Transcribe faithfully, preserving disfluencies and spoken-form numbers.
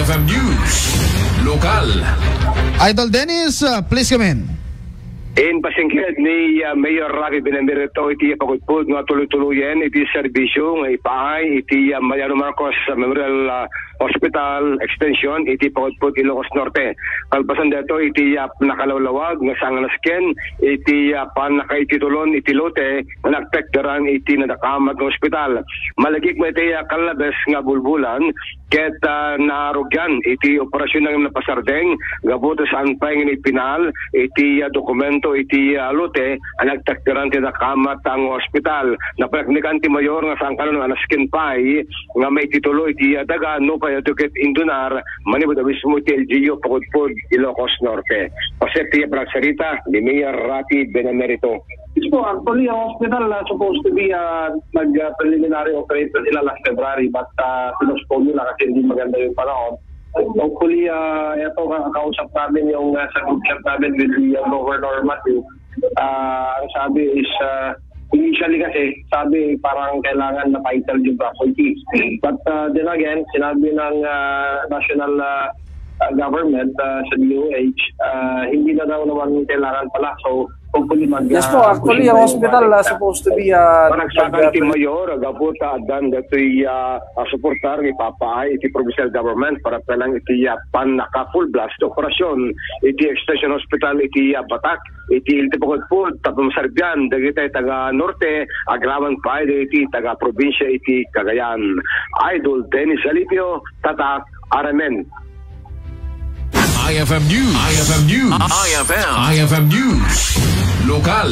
F M News, lokal. Idol Dennis, uh, please come in. Impasingked ni, uh, Mayor Raffy Benamerito iti pagudpod nga tuloy-tuloyen iti serbisyo nga ipaay iti, uh, Mariano Marcos Memorial, uh, Hospital Extension iti pagudpod Ilocos Norte. Kalpasan daytoy iti, uh, nakalawlawag nga saan nga nasken iti, uh, pannakaititulon iti lote nga nagtekderan iti nadakamat nga ospital. Malagip met iti, uh, kallabes nga bulbulan, ket, ah, naarugyan iti operasyon nga napasardeng gapu ta saan pay nga ipinal iti, ah, dokumento iti, ah, lote a nagtekderan ti nadakamat nga ospital. Napaneknekan ti mayor nga saan kano nga nasken pay nga maititulo iti, ah, daga no kayat ket indunar manipud a mismo iti L G U pagudpod Ilocos Norte. Paset ti panagsarita ni Mayor Raffy Benamerito. Yes po, actually, ang hospital na supposed to be, ah, nag, ah, preliminary operation sila last February, but, ah, pinospone na kasi hindi maganda yung panahon. Hopefully, ah, ito, ka-, kausap namin yung, ah, sa group chat namin with the, ah, Governor Matthew. Ah, ang sabi is, ah, initially kasi, sabi parang kailangan na title yung property. But, ah, then again, sinabi ng, ah, national, ah, ah, government, ah, sa D O H, ah, hindi na daw naman kailangan pala. So, hopefully mag, Yes po, ah, actually, ang hospital, ah, supposed to be, ah, Panagsakan ti mag- mayor, gapu ta addan datoy, ah, ah, suportar nga ipapaay iti provincial government para talang iti, ah, pannaka full blast operasyon iti extension hospital iti, ah, Batak, iti Iltipakudpud, tapno maserbian dagiti taga Norte, agraman pay dagiti taga probinsya iti Cagayan. Idol Dennis Alipio, Tatak, R M N. I F M News. I F M News. I F M. I F M News. Lokal.